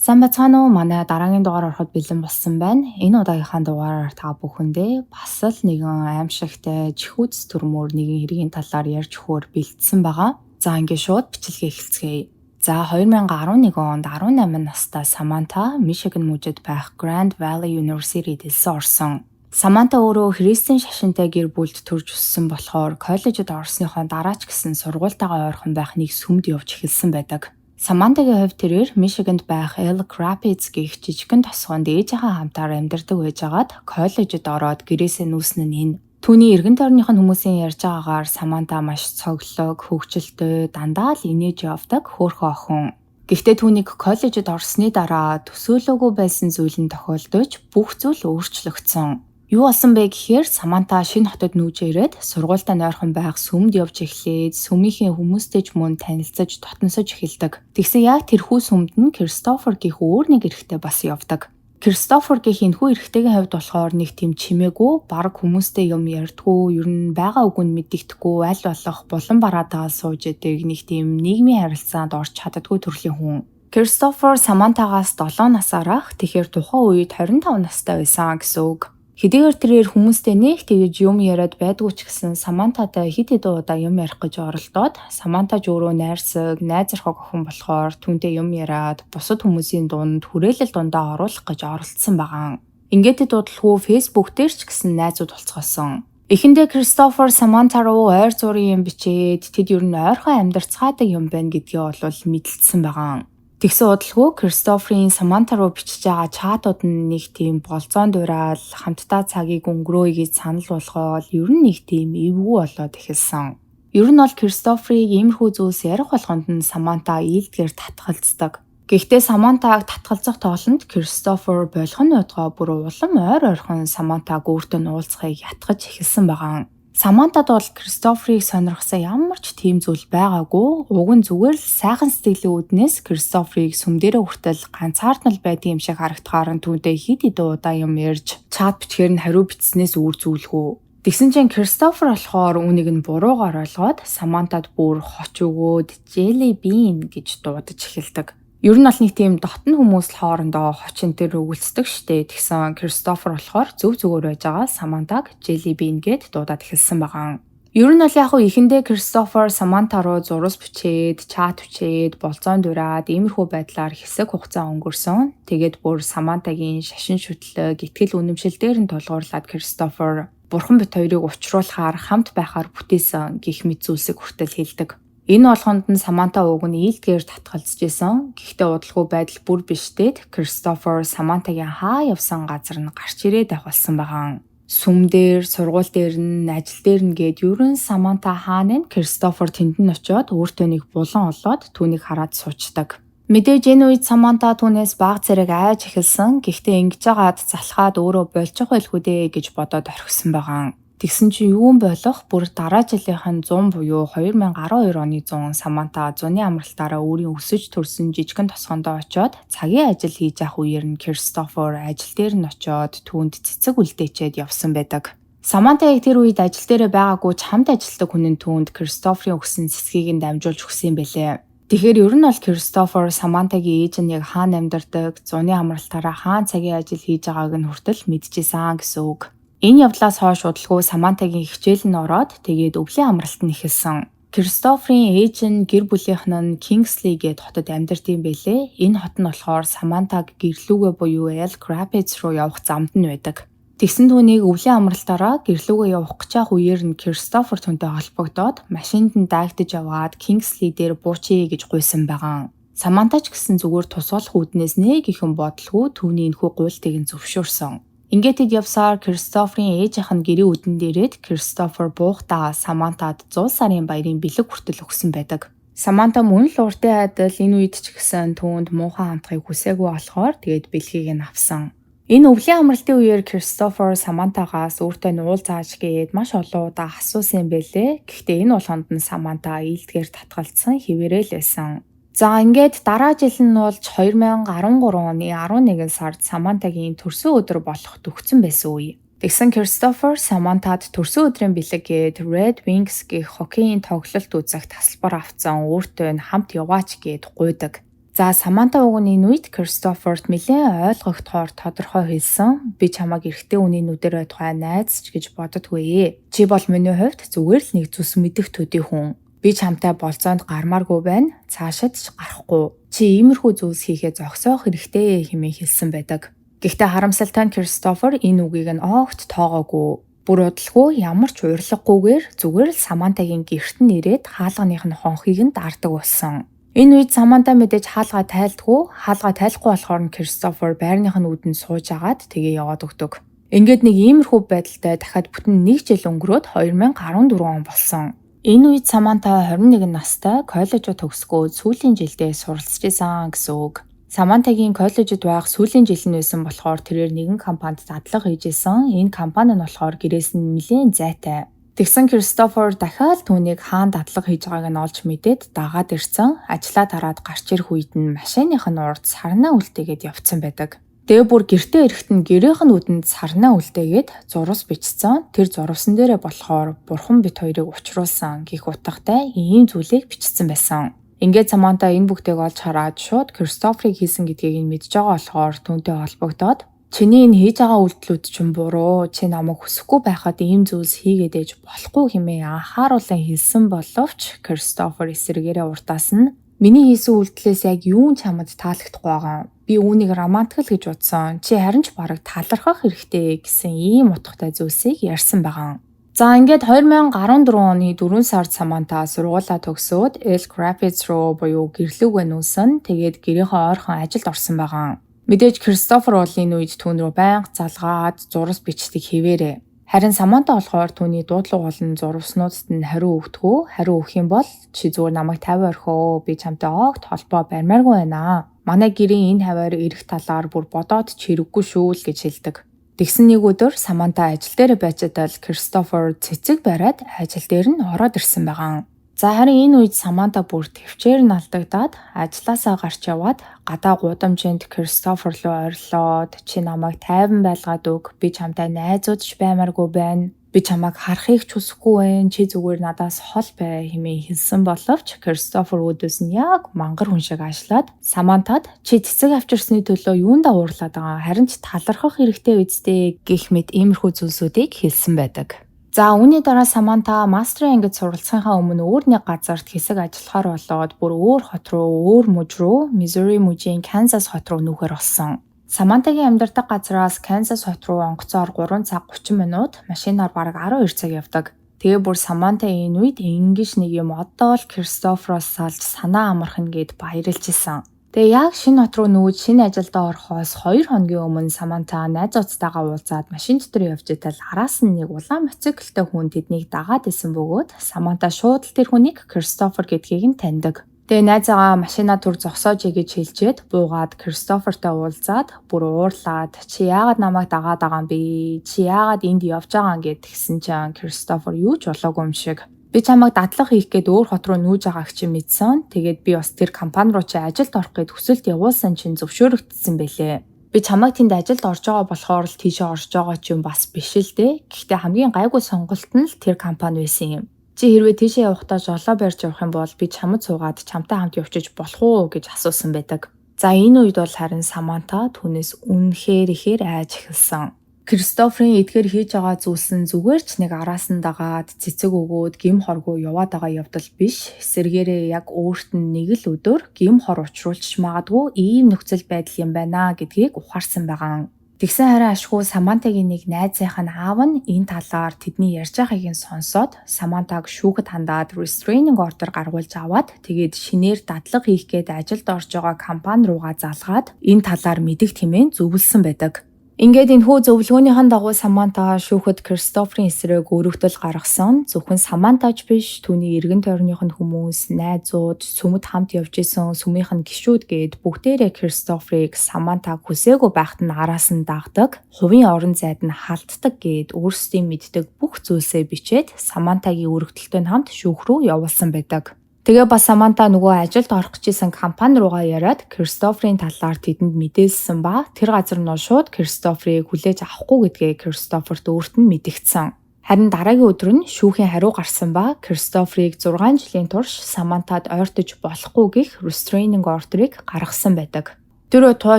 Сайн байцгаана уу? Манай дараагийн дугаар ороход бэлэн болсон байна. Энэ удаагийнхаа дугаараар та бүхэндээ бас л нэгэн аимшигтай чихүүц төрмөр нэгэн хэргийн талаар ярьж өгөхөөр бэлдсэн байгаа. За, ингээд шууд бичлэгээ эхэлцгээе. За, 2011 онд 18 настай Саманта Мичиган мужид байх Grand Valley University-д элсэн орсон. Саманта өөрөө христийн шашинтай гэр бүлд төрж өссөн болохоор коллежид орсныхоо дараа ч гэсэн сургуультайгаа ойрхон байх нэг сүмд явж эхэлсэн байдаг. Самантагийн хувьд тэрээр Мичиганд байх Elk Rapids гэх жижигхэн тосгонд ээжийнхээ хамтаар амьдардаг байжгаад коллежид ороод гэрээсээ нүүсэн нь энэ. Түүний эргэн тойрных нь хүмүүсийн ярьж байгаагаар Саманта маш цоглог, хөгжилтэй, дандаа л инээж явдаг хөөрхөн охин. Гэхдээ түүнийг коллежид орсны дараа төсөөлөөгүй байсан зүйл нь тохиолдож, бүх зүйл өөрчлөгдсөн. Юу болсон бэ гэхээр Саманта шинэ хотод нүүж ирээд сургуультай нойрхон байх сүмд явж эхлээд, сүмийнхээ хүмүүстэй ч мөн танилцаж, дотносож эхэлдэг. Тэгсэн яг тэрхүү сүмд нь Кристофер гэх өөр нэг эрэгтэй бас явдаг. Кристофер гэх энэхүү эрэгтэйгийн хувьд болохоор нэг тийм чимээгүй, бараг хүмүүстэй юм ярьдаггүй, ер нь байгаа үг нь мэдэгдэхгүй, аль болох булан бараатайгаа сууж идэг, нэг тийм нийгмийн харилцаанд орч чаддаггүй төрлийн хүн. Кристофер Самантагаас 7 насаар ах, тэгэхээр тухайн үед 25 настай байсан гэсэн үг. Хэдийгээр тэрээр хүмүүстэй нэг тэгэж юм яриад байдгүй ч гэсэн Самантатай хэд хэдэн удаа юм ярих гэж оролдоод, Саманта ч өөрөө найрсаг, найзархаг охин болохоор түүнтэй юм яриад, бусад хүмүүсийн дунд хүрээлэл дундаа оруулах гэж оролдсон байгаа. Ингээд тэд удалгүй Facebook дээр ч гэсэн найзууд болцгоосон. Эхэндээ Кристофер Саманта руу ойр зуурын юм бичээд, тэд ер нь ойрхон амьдарцгаадаг юм байна гэдгээ бол мэдэлцсэн байгаа. Тэгсэн удалгүй Кристоферийн Саманта руу бичиж байгаа чатууд нь нэг тийм болзоон дураал, хамтдаа цагийг өнгөрөөе гэж санал болгоол, ер нь нэг тийм эвгүй болоод эхэлсэн. Ер нь бол Кристоферийг иймэрхүү зүйлс ярих болгонд нь Саманта ийдгээр татгалздаг. Гэхдээ Самантаг татгалзах тоолонд Кристофер болох нь байтугай бүр улам ойр ойрхон Самантаг өөртөө нь уулзахыг ятгаж эхэлсэн байгаа. Самантад бол Кристоферийг сонирхсан ямар ч тийм зүйл байгаагүй. Уг нь зүгээр л сайхан сэтгэлийн үүднээс Кристоферийг сүм дээрээ хүртэл ганцаардмал байдаг юм шиг харагдахаар нь түүнтэй хэд хэдэн удаа юм ярьж, чат бичгээр нь хариу бичснээс өөр зүйлгүй. Тэгсэн чинь Кристофер болохоор үүнийг нь буруугаар ойлгоод, Самантад бүр хоч өгөөд "Jelly Bean" гэж дуудаж эхэлдэг. Ер нь бол нэг тийм дотно хүмүүс л хоорондоо хоч энэ тэр өгүүлцдэг штэ. Тэгсэн Кристофер болохоор зөв зүгээр байж байгаа Самантаг "Jelly Bean" гэд дуудаад эхэлсэн байгаа. Ер нь бол яг хуу эхэндээ Кристофер Саманта руу зурус бичээд, чат бичээд, болзоон дураад, иймэрхүү байдлаар хэсэг хугацаа өнгөрсөн. Тэгээд бүр Самантагийн шашин шүтлэг, итгэл үнэмшил дээр нь тулгуурлаад Кристофер бурхан бид хоёрыг учруулахаар, хамт байхаар бүтээсэн гэх мэт зүйлсийг хүртэл хэлдэг. Энэ болгонд нь Саманта уг нь ийдгээр татгалзаж исэн. Гэхдээ удалгүй байдал бүр бишдээд, Кристофер Самантагийн хаа явсан газар нь гарч ирээд авах болсон байгаа. Сүм дээр, сургууль дээр нь, ажил дээр нь гээд ер нь Саманта хаана нь Кристофер тэнд нь очиод, өөртөө нэг булан олоод түүнийг хараад суучдаг. Мэдээж энэ үед Саманта түүнээс бага зэрэг айж эхэлсэн. Гэхдээ ингэж жагаад залхаад өөрөө болчих байлгүй дээ гэж бодоод орхисон байгаа. Тэгсэн чинь юу юм болох бүр дараа жилийнх нь 100 буюу 2012 оны 100 Саманта зуны амралтаараа өөрийн өсөж төрсөн жижигхэн тосгондоо очиод цагийн ажил хийж явах үеэр нь Кристофер ажил дээр нь очиод, түүнд цэцэг үлдээчээд явсан байдаг. Саманта яг тэр үед ажил дээрээ байгаагүй ч хамт ажилладаг хүн нь түүнд Кристоферийн өгсөн цэцгийг нь дамжуулж өгсөн юм байлээ. Тэгэхээр ер нь бол Кристофер Самантагийн ээж нь яг хаана амьдардаг, зуны амралтаараа хаана цагийн ажил хийж байгааг нь хүртэл мэдчихсэн гэсэн үг. Энэ явдлаас хойш удалгүй Самантагийн хичээл нь ороод, тэгээд өвлийн амралт нь эхэлсэн. Кристоферийн ээж нь, гэр бүлийнх нь Кингсли гээд хотод амьдардаг юм байлээ. Энэ хот нь болохоор Самантаг гэр лүүгээ буюу Elk Rapids руу явах замд нь байдаг. Тэгсэн түүнийг өвлийн амралтаараа гэр лүүгээ явах гэж явах үеэр нь Кристофер түүнтэй холбогдоод, машинд нь дайгтаж яваад, Кингсли дээр буучъя гэж гуйсан байгаа. Саманта ч гэсэн зүгээр тусгаалах үүднээс нэг ихэн бодлого түүний энэхүү гуйлтыг нь зөвшөөрсөн. Ингээд тэд явсаар Кристоферийн ээжийнх нь гэрийн үдэн дээрээд Кристофер буухтаа Самантад 100 сарын баярын бэлэг хүртэл өгсөн байдаг. Саманта мөн л уртын адил энэ үед ч гэсэн түүнд муухай хандахыг хүсээгүй болохоор тэгээд бэлгийг нь авсан. Энэ өвлийн амралтын үеэр Кристофер Самантагаас өөртөө нь уулзаач гээд маш олон удаа асуусан юм байлээ. Гэхдээ энэ болгонд нь Саманта ийдгээр татгалзсан хэвээрээ л байсан. За, ингээд дараа жил нь болж 2013 оны 11 сард Самантагийн төрсөн өдөр болох төгссөн байсан үе. Тэгсэн Кристофер Самантад төрсөн өдрийн бэлэг гээд Red Wings гэх хоккейн тоглолт үзэх тасалбар авцсан, өөртөө нь хамт яваач гээд гуйдаг. За, Саманта уг нь энэ үед Кристоферт нэлээд ойлгогдохоор тодорхой хэлсэн. "Би чамайг эрэгтэй хүний нүдээр байтугай найз ч гэж боддоггүй. Чи бол миний хувьд зүгээр л нэг зүс мэдэх төдий хүн. Би чамтай болзоонд гармааргүй байна. Цаашид ч гарахгүй. Чи иймэрхүү зүйлс хийхээ зогсоох хэрэгтэй" хэмээн хэлсэн байдаг. Гэхдээ харамсалтай нь Кристофер энэ үгийг нь огт тоогоогүй. Бүр удалгүй ямар ч урилгагүйгээр зүгээр л Самантагийн гэрт нь ирээд хаалганых нь хонхыг нь дардаг болсон. Энэ үед Саманта мэдээж хаалгаа тайлдаггүй, хаалгаа тайлахгүй болохоор нь Кристофер байрных нь үүдэнд сууж агаад тэгээ яваад өгдөг. Ингээд нэг иймэрхүү байдалтай дахиад бүтэн нэг жил өнгөрөөд 2014 он болсон. Энэ үед Саманта 21 настай, коллежоо төгсгөөд сүүлийн жилдээ суралцж исэн гэсэн үг. Самантагийн коллежид байх сүүлийн жил нь байсан болохоор тэрээр нэгэн компанид дадлага хийж исэн. Энэ компани нь болохоор гэрээс нь нэлээн зайтай. Тэгсэн Кристофер дахиад түүнийг хаана дадлага хийж байгааг нь олж мэдээд дагаад ирсэн. Ажлаа тараад гарч ирэх үед нь машиных нь урд сарнаа үлдээгээд явцсан байдаг. Тэгээ бүр гэртээ ирэхэд нь гэрийнх нь үүдэнд сарнаа үлдээгээд зурвас бичсэн. Тэр зурвасан дээрээ болохоор "Бурхан бид хоёрыг учруулсан" гэх утгатай ийм зүйлийг бичсэн байсан. Ингээд Саманта энэ бүгдийг олж хараад шууд Кристоферыг хийсэн гэдгийг нь мэдж байгаа болохоор түүнтэй холбогдоод, "Чиний энэ хийж байгаа үйлдэлүүд чинь буруу. Чи намайг хүсэхгүй байхад ийм зүйлс хийгээд ээж болохгүй" хэмээн анхааруулан хэлсэн боловч Кристофер эсрэгээрээ урдаас нь "Миний хийсэн үйлдэлээс яг юу ч чамд таалагдахгүй байгаа. Би үүнийг романтик л гэж бодсон. Чи харин ч бараг талархах хэрэгтэй" гэсэн ийм утгатай зүйлсийг ярьсан байгаа. За, ингээд 2014 оны 4 сард Саманта сургуулаа төгсөөд Elk Rapids руу буюу гэрлүүгээ нүүсэн. Тэгээд гэрийнхээ ойрхон ажилд орсон байгаа. Мэдээж Кристофер бол энэ үед түүн рүү байнга залгаад зурвас бичдэг хэвээрээ. Харин Саманта болохоор түүний дуудлага болон зурваснуудад нь хариу өгдөггүй. Хариу өгөх юм бол "Чи зүгээр намайг 50 орхио, би чамтай огт холбоо барьмааргүй байна. Манай гэрийн энэ хаваар ирэх талаар бүр бодоод ч хэрэггүй шүү л" гэж хэлдэг. Тэгсэн нэг өдөр Саманта ажил дээр байж байтал Кристофер цэцэг бариад ажил дээр нь ороод ирсэн байгаа. За, харин энэ үед Саманта бүр тэвчээр нь алдагдаад ажлаасаа гарч яваад гадаа гудамжинд Кристофер руу орилоод, "Чи намайг тайван байлгаад өг, би чамтай найзууд ч баймааргүй байна. Би чамайг харахыг ч хүсэхгүй байна. Чи зүгээр надаас хол бай" хэмээн хэлсэн боловч Кристофер үүдээс нь яг мангар хүн шиг аашлаад Самантад "Чи цэцэг авчирсны төлөө юундаа уурлаад байгаа, харин ч талархах хэрэгтэй биз дээ" гэх мэт иймэрхүү зүйлсүүдийг хэлсэн байдаг. За, үүний дараа Саманта мастерын ангид суралцахынхаа өмнө өөр нэг газарт хэсэг ажиллахаар болоод бүр өөр хот руу, өөр мужи руу, Миссури мужийн Канзас хот руу нүүхээр болсон. Самантагийн амьдардаг газраас Канзас хот руу онгоцоор 3 цаг 30 минут, машинаар бараг 12 цаг явдаг. Тэгээ бүр Саманта энэ үед ингэж нэг юм одоо л Кристофероос салж санаа амархна гээд баярлж исэн. Тэгээ яг шинэ хот руу нүүж шинэ ажилдаа орохоос 2 хоногийн өмнө Саманта найзуудтайгаа уулзаад машин дотор явж байтал араас нь нэг улаан мотоциклтэй хүн тэднийг дагаад исэн бөгөөд Саманта шууд л тэр хүнийг Кристофер гэдгийг нь таньдаг. Тэгээ найзаагаа машина түр зогсоож гэж хэлчихэд буугаад Кристофертой уулзаад бүр уурлаад, "Чи яагаад намайг дагаад байгаа юм бэ? Чи яагаад энд явж байгаа юм?" гэд тэгсэн чинь Кристофер юу ч болоогүй юм шиг, "Би чамайг дадлага хийх гээд өөр хот руу нүүж байгааг чи мэдсэн. Тэгээд би бас тэр компани руу чи ажилд орох гээд хүсэлт явуулсан чинь зөвшөөрөгдсөн байлээ. Би чамайг тэнд ажилд орж байгаа болохоор л тийшээ орж байгаа ч юм бас биш л дээ. Гэхдээ хамгийн гайгүй сонголт нь л тэр компани байсан юм. Чи хэрвээ тийшээ явахдаа жолоо барьж явах юм бол би чамд суугаад чамтай хамт явчих болох уу?" гэж асуусан байдаг. За, энэ үед бол харин Саманта түүнээс үнэхээр ихээр айж эхэлсэн. Кристоферийн эдгээр хийж байгаа зүйлс нь зүгээр ч нэг араас нь дагаад цэцэг өгөөд гэм хоргүй яваад байгаа явдал биш. Эсэргээрээ яг өөрт нь нэг л өдөр гэм хор учруулчих магадгүй ийм нөхцөл байдал юм байна гэдгийг ухаарсан байгаа. Тэгсэн харин ашгүй Самантагийн нэг найзынх нь аав нь энэ талаар тэдний ярьж байгааг нь сонсоод Самантаг шүүхэд хандаад restraining order гаргуулж аваад, тэгээд шинээр дадлага хийх гээд ажилд орж байгаа компани руугаа залгаад энэ талаар мэдэх хэмээн зөвлөсөн байдаг. Ингээд энэхүү зөвлөгөөнийхэн дагуу Саманта шүүхэд Кристоферийн эсрэг өргөдөл гаргасан. Зөвхөн Самантач биш, түүний эргэн тойрных нь хүмүүс, найзууд, сүмэд хамт явж исэн сүмийнх нь гишүүд гээд бүгдээрээ Кристоферыг Самантаг хүсээгүй байхад нь араас нь дагдаг, хувийн орон зайд нь халддаг гээд өөрсдийн мэддэг бүх зүйлсээ бичээд Самантагийн өргөдөлтөй хамт шүүх рүү явуулсан байдаг. Тэгээ бас Саманта нөгөө ажилд орох гэж исэн компани руугаа яриад Кристоферийн талаар тэдэнд мэдээлсэн ба тэр газар нь шууд Кристоферийг хүлээж авахгүй гэдгээ Кристоферт өөрт нь мэдэгдсэн. Харин дараагийн өдөр нь шүүхийн хариу гарсан ба Кристоферыг 6 жилийн турш Самантад ойртож болохгүй гэх restraining order-ыг гаргасан байдаг. Тэр байтугай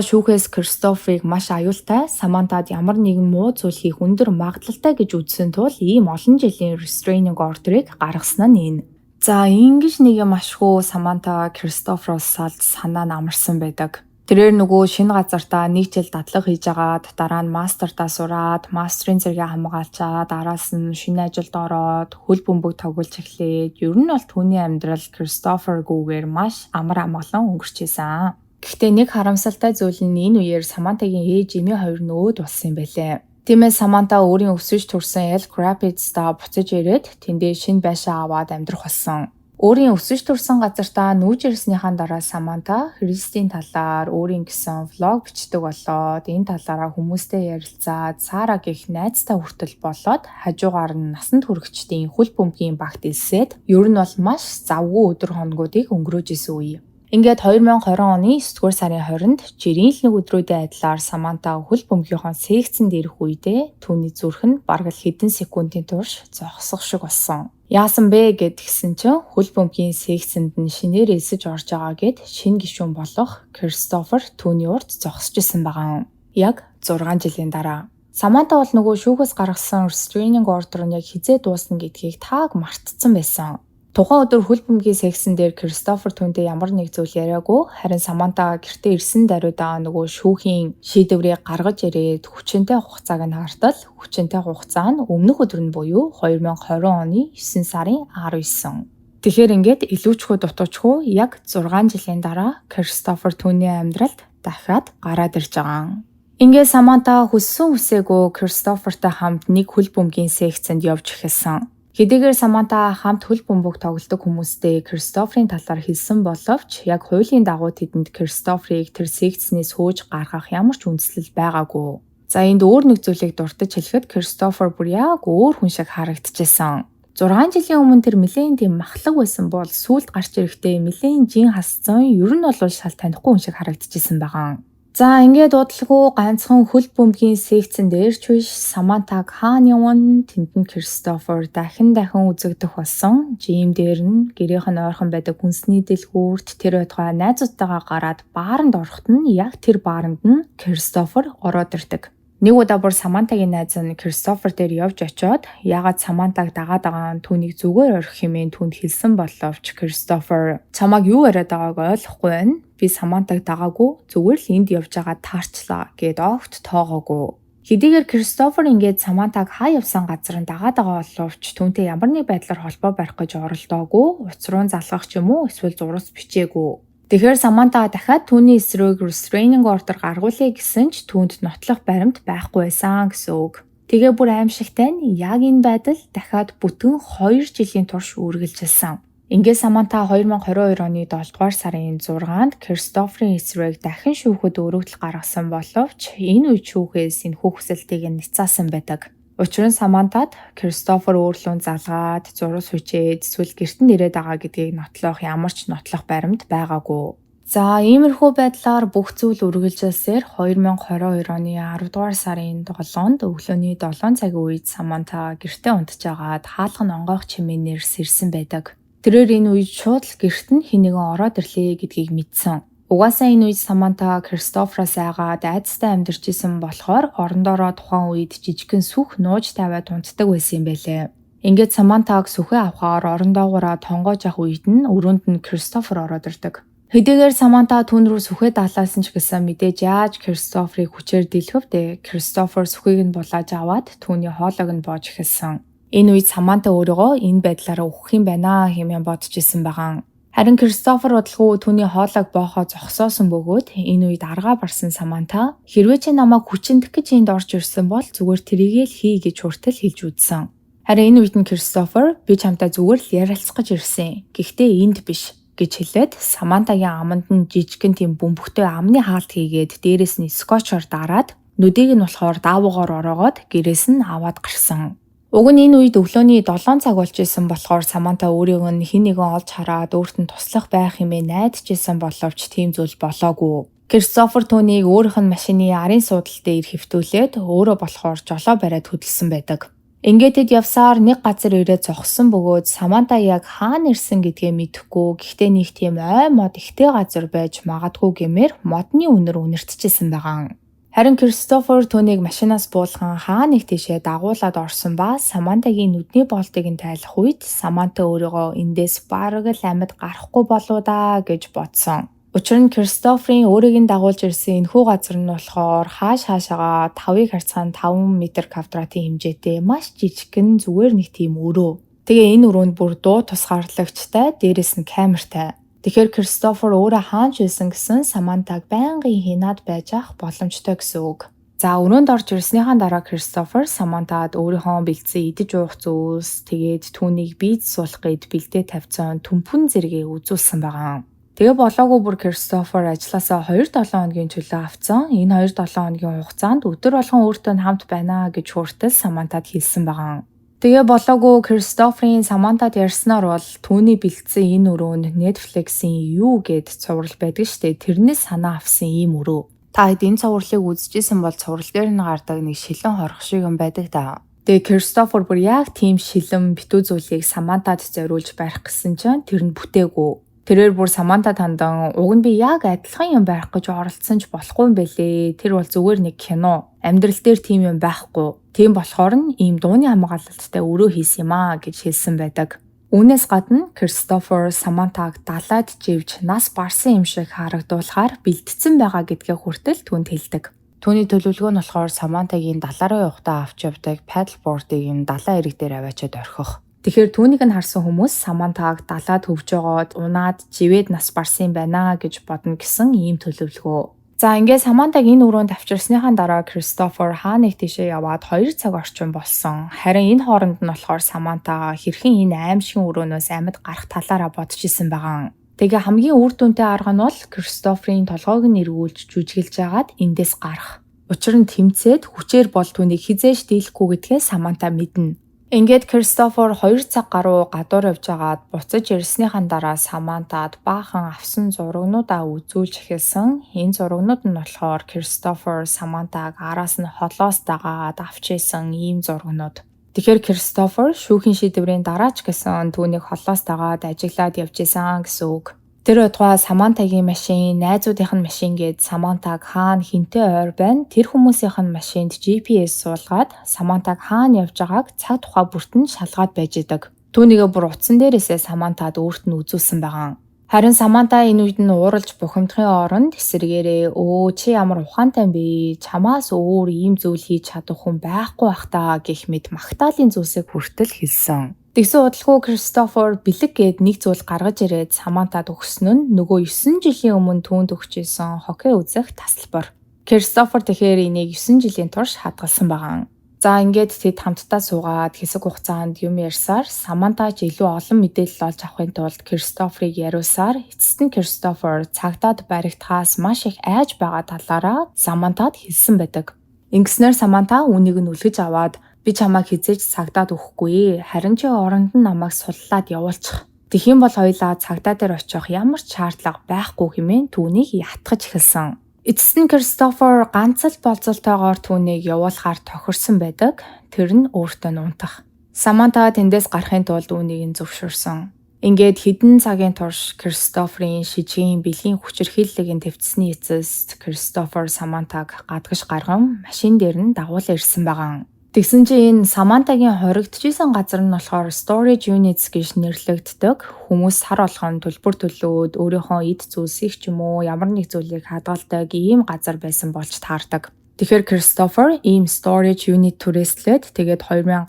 шүүхээс Кристоферыг маш аюултай, Самантад ямар нэгэн муу зүйл хийх өндөр магадлалтай гэж үзсэн тул ийм олон жилийн restraining order-ыг гаргасан нь энэ. За, ингэж нэг юм ашгүй Саманта Кристофероос салж санаа нь амарсан байдаг. Тэрээр нөгөө шинэ газартаа нэг жил дадлага хийж агаад, дараа нь мастертаа сураад, мастерын зэрэгээ хамгаалчаад, араас нь шинэ ажилд ороод, хөл бөмбөг тоглож эхлээд, ер нь бол түүний амьдрал Кристофергүйгээр маш амар амгалан өнгөрч исэн. Гэхдээ нэг харамсалтай зүйл нь энэ үеэр Самантагийн ээж эмээ хоёр нь өөд болсон юм байлээ. Тиймээс Саманта өөрийн өсөж төрсэн Elk Rapids-та буцаж ирээд, тэндээ шинэ байшин аваад амьдрах болсон. Өөрийн өсөж төрсэн газартаа нүүж ирснийхаа дараа Саманта Христийн талаар өөрийн гэсэн vlog бичдэг болоод, энэ талаараа хүмүүстэй ярилцаад, Сара гэх найзтай хүртэл болоод, хажуугаар нь насанд хүрэгчдийн хөл бөмбөгийн багт элсээд, ер нь бол маш завгүй өдөр хоногуудыг өнгөрөөж исэн үе. Ингээд 2020 оны 9-р сарын 20-нд жирийн л нэг өдрүүдийн адилаар Саманта хөл бөмбөгийнхөө секцэнд ирэх үедээ түүний зүрх нь бараг л хэдэн секундын турш зогсох шиг болсон. Яасан бэ гэд тэгсэн чинь хөл бөмбөгийн секцэнд нь шинээр элсэж орж байгаа гэд шинэ гишүүн болох Кристофер түүний урд зогсож исэн байгаа. Яг 6 жилийн дараа. Саманта бол нөгөө шүүхээс гаргасан restraining order нь яг хэзээ дуусна гэдгийг тааг мартцсан байсан. Тухайн өдөр хөл бөмбөгийн секцэн дээр Кристофер түүнтэй ямар нэг зүйл яриаггүй. Харин Саманта гэртээ ирсэн даруйдаа нөгөө шүүхийн шийдвэрийг гаргаж ирээд хүчинтэй хугацааг нь хартал хүчинтэй хугацаа нь өмнөх өдөр нь буюу 2020 оны 9 сарын 19. Тэгэхээр ингээд илүүчхүү дутуучхүү яг 6 жилийн дараа Кристофер түүний амьдралд дахиад гараад ирж байгаа. Ингээд Саманта хүссэн хүсээгүй Кристофертай хамт нэг хөл бөмбөгийн секцэнд явж эхэлсэн. Хэдийгээр Саманта хамт хөл бөмбөг тоглодог хүмүүстэй Кристоферийн талаар хэлсэн боловч яг хуулийн дагуу тэдэнд Кристоферийг тэр секцнээс хөөж гаргах ямар ч үндслэл байгаагүй. За, энд өөр нэг зүйлийг дуртаж хэлэхэд Кристофер бүр яг өөр хүн шиг харагдчихсан. 6 жилийн өмнө тэр нэлээн тийм махлаг байсан бол сүүлд гарч ирэхдээ нэлээн жин хасцсан, ер нь бол шал танихгүй хүн шиг харагдчихсан байгаа. За, ингээд удалгүй ганцхан хөл бөмбөгийн секцэн дээр ч биш, Самантаг хаана явна, тэнд нь Кристофер дахин дахин үзэгдэх болсон. Gym дээр нь, гэрийнх нь ойрхон байдаг хүнсний дэлгүүрт, тэр байтугай найзуудтайгаа гараад бааранд ороход нь яг тэр бааранд нь Кристофер ороод ирдэг. Нэг удаа бүр Самантагийн найз нь Кристофер дээр явж очиод яагаад Самантаг дагаад байгаа нь түүнийг зүгээр орхих хэмээн түүнд хэлсэн боловч Кристофер "Чамайг юу яриад байгааг ойлгохгүй байна. Би Самантаг дагаагүй, зүгээр л энд явж байгаа таарчлаа" гэд огт тоогоогүй. Хэдийгээр Кристофер ингээд Самантаг хаа явсан газар нь дагаад байгаа боловч түүнтэй ямар нэг байдлаар холбоо барих гэж оролдоогүй, утас руу залгах ч юм уу эсвэл зурвас бичээгүй. Тэгэхээр Саманта дахиад түүний эсрэг restraining order гаргуулъя гэсэн ч түүнд нотлох баримт байхгүй байсан гэсэн үг. Тэгээ бүр аимшигтай нь яг энэ байдал дахиад бүтэн 2 жилийн турш үргэлжилсэн. Ингээд Саманта 2022 оны 7 дугаар сарын 6-нд Кристоферийн эсрэг дахин шүүхэд өргөдөл гаргасан боловч энэ үед шүүхээс энэ хүсэлтийг нь няцаасан байдаг. Учир нь Самантад Кристофер өөрлөө залгаад, зурвас хүчээд эсвэл гэрт нь ирээд байгаа гэдгийг нотлох ямар ч нотлох баримт байгаагүй. За, иймэрхүү байдлаар бүх зүйл үргэлжилсээр 2022 оны 10 дугаар сарын 7-нд өглөөний 7 цагийн үед Саманта гэртээ унтжгаад хаалга нь онгойх чимээнээр сэрсэн байдаг. Тэрээр энэ үед шууд л гэрт нь хэн нэгэн ороод ирлээ гэдгийг мэдсэн. Угаасаа энэ үед Саманта Кристофероос айгаад айдастай амьдарч исэн болохоор орондоороо тухайн үед жижигхэн сүх нууж тавиад унтдаг байсан юм байлээ. Ингээд Самантаг сүхээ авахаар орон доогоороо тонгоож явах үед нь өрөөнд нь Кристофер ороод ирдэг. Хэдийгээр Саманта түүн рүү сүхээ даалаасан ч гэсэн мэдээж яаж Кристоферыг хүчээр дийлэх вэ? Кристофер сүхийг нь булааж аваад түүний хоолойг нь боож эхэлсэн. Энэ үед Саманта өөрийгөө энэ байдлаараа үхэх юм байна хэмээн бодож исэн байгаа. Харин Кристофер удалгүй түүний хоолойг боохоо зогсоосон бөгөөд энэ үед аргаа барсан Саманта "Хэрвээ чи намайг хүчиндэх гэж энд орж ирсэн бол зүгээр тэрийгээ л хий" гэж хүртэл хэлж үзсэн. Харин энэ үед нь Кристофер "Би чамтай зүгээр л ярилцах гэж ирсэн. Гэхдээ энд биш" гэж хэлээд Самантагийн аманд нь жижигхэн тийм бөмбөгтэй амны хаалт хийгээд, дээрээс нь скотчоор дараад, нүдийг нь болохоор даавуугаар ороогоод гэрээс нь аваад гарсан. Уг нь энэ үед өглөөний 7 цаг болж исэн болохоор Саманта өөрийг нь хэн нэгэн олж хараад өөрт нь туслах байх хэмээн найдаж исэн боловч тийм зүйл болоогүй. Кристофер түүнийг өөрийнх нь машины арын суудал дээр хэвтүүлээд өөрөө болохоор жолоо бариад хөдөлсөн байдаг. Ингээд тэд явсаар нэг газар ирээд зогссон бөгөөд Саманта яг хаана ирсэн гэдгээ мэдэхгүй. Гэхдээ нэг тийм ой мод ихтэй газар байж магадгүй гэмээр модны үнэр үнэртчихсэн байгаа. Харин Кристофер түүнийг машинаас буулган хаа нэг тийшээ дагуулад орсон ба Самантагийн нүдний боолтыг нь тайлах үед Саманта өөрийгөө эндээс бараг л амьд гарахгүй болоо да гэж бодсон. Учир нь Кристоферийн өөрийг нь дагуулж ирсэн энэхүү газар нь болохоор хааш хаашаага 5-ыг харьцаан 5 м квадратын хэмжээтэй маш жижигхэн зүгээр нэг тийм өрөө. Тэгээ энэ өрөөнд бүр дуу тусгаарлагчтай, дээрэс нь камертай. Тэгэхээр Кристофер өөрөө хаана ч байсан гэсэн Самантаг байнгын хянаад байж ах боломжтой гэсэн үг. За, өрөөнд орж ирснийхаа дараа Кристофер Самантад өөрийнхөө бэлдсэн идэж уух зүйлс, тэгээд түүнийг бийз суулгах гээд бэлдээ тавьсан төмпөн зэргээ үзүүлсэн байгаа. Тэгээ болоогүй бүр Кристофер ажлаасаа 2-7 хоногийн чөлөө авцсан. Энэ 2-7 хоногийн хугацаанд өдөр болгон өөртөө нь хамт байна гэж хүртэл Самантад хэлсэн байгаа. Тэгээ болоогүй Кристоферийн Самантад ярьснаар бол түүний бэлдсэн энэ өрөө нь Netflix-ийн You гээд цуврал байдаг штэ. Тэрнээс санаа авсан ийм өрөө. Та хэд энэ цувралыг үзчихсэн бол цуврал дээр нь гардаг нэг шилэн хорох шиг юм байдаг да. Тэгээ Кристофер бүр яг тийм шилэн битүү зүйлийг Самантад зориулж барих гэсэн чинь тэр нь бүтээгүй. Тэрээр бүр Самантад хандан уг нь би яг адилхан юм барих гэж оролдсон ч болохгүй юм бэлээ. Тэр бол зүгээр нэг кино. Амьдрал дээр тийм юм байхгүй. Тийм болохоор нь ийм дууны хамгаалалттай өрөө хийсэн юм аа гэж хэлсэн байдаг. Үүнээс гадна Кристофер Самантаг далайд живж нас барсан юм шиг харагдуулахаар бэлтцсэн байгаа гэдгээ хүртэл түүнд хэлдэг. Түүний төлөвлөгөө нь болохоор Самантагийн далаа руу явахдаа авч явдаг paddleboard-ыг нь далайн эрэг дээр аваачаад орхих. Тэгэхээр түүнийг нь харсан хүмүүс Самантаг далайд хөвж байгаад унаад живээд нас барсан юм байна гэж бодно гэсэн ийм төлөвлөгөө. За, ингээд Самантаг энэ өрөөнд авчирсныхаа дараа Кристофер хаа нэг тийшээ яваад 2 цаг орчим болсон. Харин энэ хооронд нь болохоор Саманта хэрхэн энэ аймшгийн өрөөнөөс амьд гарах талаараа бодож исэн байгаа. Тэгээ хамгийн үр дүнтэй арга нь бол Кристоферийн толгойг нь эргүүлж жүжиглэж байгаад эндээс гарах. Учир нь тэмцээд хүчээр бол түүнийг хэзээ ч дийлэхгүй гэдгээ Саманта мэднэ. Ингээд Кристофер 2 цаг гаруй гадуур явж байгаад буцаж ирснийхэн дараа Самантад баахан авсан зурагнуудаа үзүүлж эхэлсэн. Энэ зурагнууд нь болохоор Кристофер Самантаг араас нь холоос дагаад авч исэн ийм зурагнууд. Тэгэхээр Кристофер шүүхийн шийдвэрийн дараа ч гэсэн түүнийг холоос дагаад ажиглаад явж исэн гэсэн үг. Тэр байтугай Самантагийн машин, найзуудынх нь машин гээд Самантаг хаана хэнтэй ойр байна. Тэр хүмүүсийнх нь машинд GPS суулгаад Самантаг хаана явж байгааг цаг тухай бүрт нь шалгаад байж идэг. Түүнийгээ бүр утсан дээрээсээ Самантад өөрт нь үзүүлсэн байгаа. Харин Саманта энэ үед нь ууралж бухимдахын оронд эсрэгээрээ "Өө, чи ямар ухаантай юм бэ? Чамаас өөр ийм зүйл хийж чадах хүн байхгүй бах та" гэх мэт магтаалын зүйлсийг хүртэл хэлсэн. Тэгсэн удалгүй Кристофер бэлэг гээд нэг зүйл гаргаж ирээд Самантад өгсөн нь нөгөө 9 жилийн өмнө түүнд өгч исэн хоккей үзэх тасалбар. Кристофер тэгэхээр энийг 9 жилийн турш хадгалсан байгаа. За, ингээд тэд хамтдаа суугаад хэсэг хугацаанд юм ярьсаар Саманта ч илүү олон мэдээлэл олж авахын тулд Кристоферыг яриулсаар эцэст нь Кристофер цагдаад баригдахаас маш их айж байгаа талаараа Самантад хэлсэн байдаг. Ингэснээр Саманта үүнийг нь үлгэж аваад "Би чамайг хэзээ ч цагдаад өгөхгүй. Харин чи оронд нь намайг суллаад явуулчих. Тэгэх юм бол хоёулаа цагдаа дээр очих ямар ч шаардлага байхгүй" хэмээн түүнийг ятгах эхэлсэн. Эцэст нь Кристофер ганц л болзолтойгоор түүнийг явуулахаар тохирсон байдаг. Тэр нь өөртөө нь унтах. Саманта тэндээс гарахын тулд үүнийг нь зөвшөөрсөн. Ингээд хэдэн цагийн турш Кристоферийн шижгийн бэлгийн хүчирхийллийг нь тэвцсэний эцэст Кристофер Самантаг гадагш гарган машин дээр нь дагуулan ирсэн байгаа. Тэгсэн чинь энэ Самантагийн хоригдчихсан газар нь болохоор storage units гэж нэрлэгддэг. Хүмүүс сар болгон төлбөр төлөөд өөрийнхөө эд зүйлсийг ч юм уу ямар нэг зүйлийг хадгалдаг ийм газар байсан болж таардаг. Тэгэхээр Кристофер ийм storage unit түрээслээд, тэгээд 2018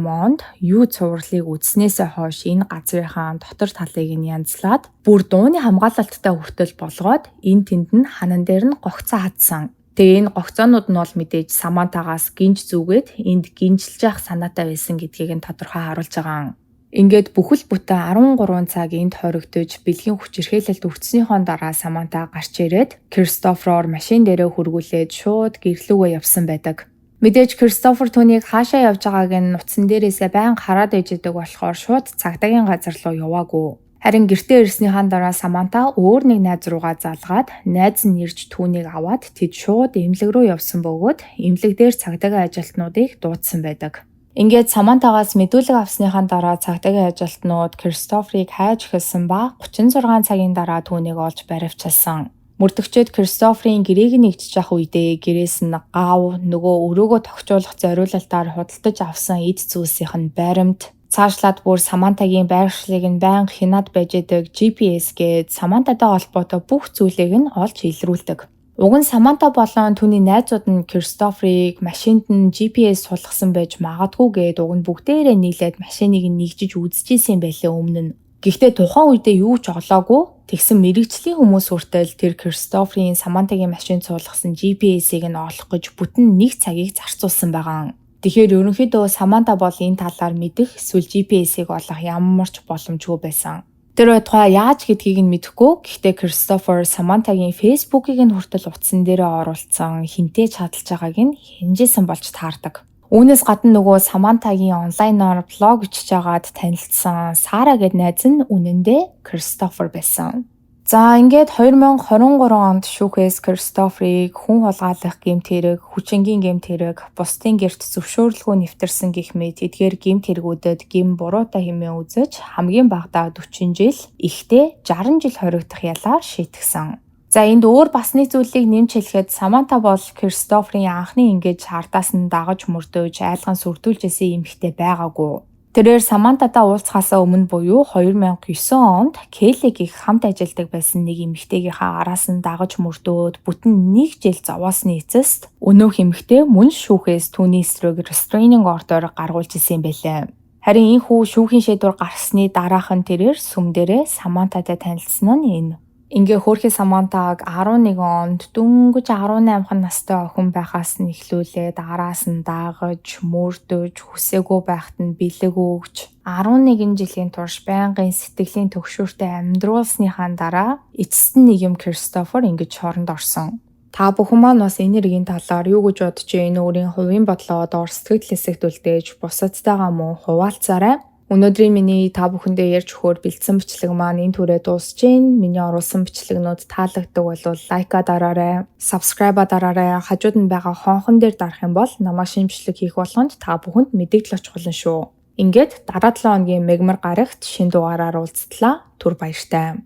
онд You цувралыг үзснээсээ хойш энэ газрынхаа дотор талыг нь янзлаад бүр дууны хамгаалалттай хүртэл болгоод энэ тэнд нь ханан дээр нь гогцоо хадсан. Тэгээ энэ гогцоонууд нь бол мэдээж Самантагаас гинж зүүгээд энд гинжилж явах санаатай байсан гэдгийг нь тодорхой харуулж байгаа. Ингээд бүхэл бүтэн 13 цаг энд хоригдож бэлгийн хүчирхийлэлд өртснийхөө дараа Саманта гарч ирээд Кристофероор машин дээрээ хөргүүлээд шууд гэр лүүгээ явсан байдаг. Мэдээж Кристофер түүнийг хаашаа явж байгааг нь утсан дээрээсээ байнга хараад байж идэг болохоор шууд цагдаагийн газар руу яваагүй. Харин гэртээ ирснийхаа дараа Саманта өөр нэг найз руугаа залгаад, найз нь ирж түүнийг аваад тэд шууд эмнэлэг рүү явсан бөгөөд эмнэлэг дээр цагдаагийн ажилтнуудыг дуудсан байдаг. Ингээд Самантагаас мэдүүлэг авсныхаа дараа цагдаагийн ажилтнууд Кристоферийг хайж эхэлсэн ба 36 цагийн дараа түүнийг олж баривчилсан. Мөрдөгчид Кристоферийн гэрээг нь нэгжиж явах үедээ гэрээс нь гав, нөгөө өрөөгөө тохижуулах зориулалтаар худалдаж авсан эд зүйлсийнх нь баримт, цаашлаад бүр Самантагийн байршлыг нь байнга хянаад байж байдаг GPS гээд Самантатай холбоотой бүх зүйлийг нь олж илрүүлдэг. Уг нь Саманта болон түүний найзууд нь Кристоферийг машинд нь GPS суулгасан байж магадгүй гээд уг нь бүгдээрээ нийлээд машиныг нь нэгжиж үзчихсэн юм байлээ өмнө нь. Гэхдээ тухайн үедээ юу ч олоогүй. Тэгсэн мэргэжлийн хүмүүс хүртэл тэр Кристоферийн Самантагийн машинд суулгасан GPS-ийг нь олох гэж бүтэн нэг цагийг зарцуулсан байгаа. Тэгэхээр ерөнхийдөө Саманта бол энэ талаар мэдэх эсвэл GPS-ийг олох ямар ч боломжгүй байсан. Тэр байтугай яаж гэдгийг нь мэдэхгүй. Гэхдээ Кристофер Самантагийн Facebook-ийг нь хүртэл утсан дээрээ оруулсан, хэнтэй чаталж байгааг нь хянажсэн болж таардаг. Үүнээс гадна нөгөө Самантагийн онлайнаар блог бичиж байгаад танилцсан Сара гээд найз нь үнэндээ Кристофер байсан. За, ингээд 2023 онд шүүхээс Кристоферийг хүн хулгайлах гэмт хэрэг, хүчингийн гэмт хэрэг, бусдын гэрт зөвшөөрлгүй нэвтэрсэн гэх мэт эдгээр гэмт хэрэгүүдэд гэм буруутай хэмээн үзэж хамгийн багадаа 40 жил, ихдээ 60 жил хоригдох ялаар шийтгсэн. За, энд өөр бас нэг зүйлийг нэмж хэлэхэд Саманта бол Кристоферийн анхны ингэж ардаас нь дагаж мөрдөж, айлган сүрдүүлж исэн эмэгтэй байгаагүй. Тэрээр Самантатай уулзахаасаа өмнө буюу 2009 онд Келли гэх хамт ажилладаг байсан нэг эмэгтэйгийнхаа араас нь дагаж мөрдөөд бүтэн нэг жил зовоосны эцэст өнөөх эмэгтэй мөн шүүхээс түүний эсрэг restraining order гаргуулж исэн юм байлээ. Харин энэхүү шүүхийн шийдвэр гарсны дараахан тэрээр сүм дээрээ Самантатай танилцсан нь энэ. Ингээ хөөрхий Самантаг 11 онд дөнгөж 18 настай охин байхаас нь эхлүүлээд араас нь дагаж, мөрдөж, хүсээгүй байхад нь бэлэг өгч 11 жилийн турш байнгын сэтгэлийн түгшүүртэй амьдруулсныхаа дараа эцэст нь нэг юм Кристофер ингэж шоронд орсон. Та бүхэн маань бас энэ хэргийн талаар юу гэж бодож байна? Өөрийн хувийн бодлоо доор сэтгэгдэл хэсэгт үлдээж бусадтайгаа мөн хуваалцаарай. Өнөөдрийн миний та бүхэндээ ярьж өгөхөөр бэлдсэн бичлэг маань энэ түрээ дуусж байна. Миний оруулсан бичлэгнүүд таалагддаг бол like аа дараарай, subscribe аа дараарай. Хажууд нь байгаа хонхон дээр дарах юм бол намайг шинэ бичлэг хийх болгонд та бүхэнд мэдэгдэл очих болно шүү. Ингээд дараа 7 хоногийн мегмар гарагт шинэ дугаараар уулзтлаа. Түр баяртай.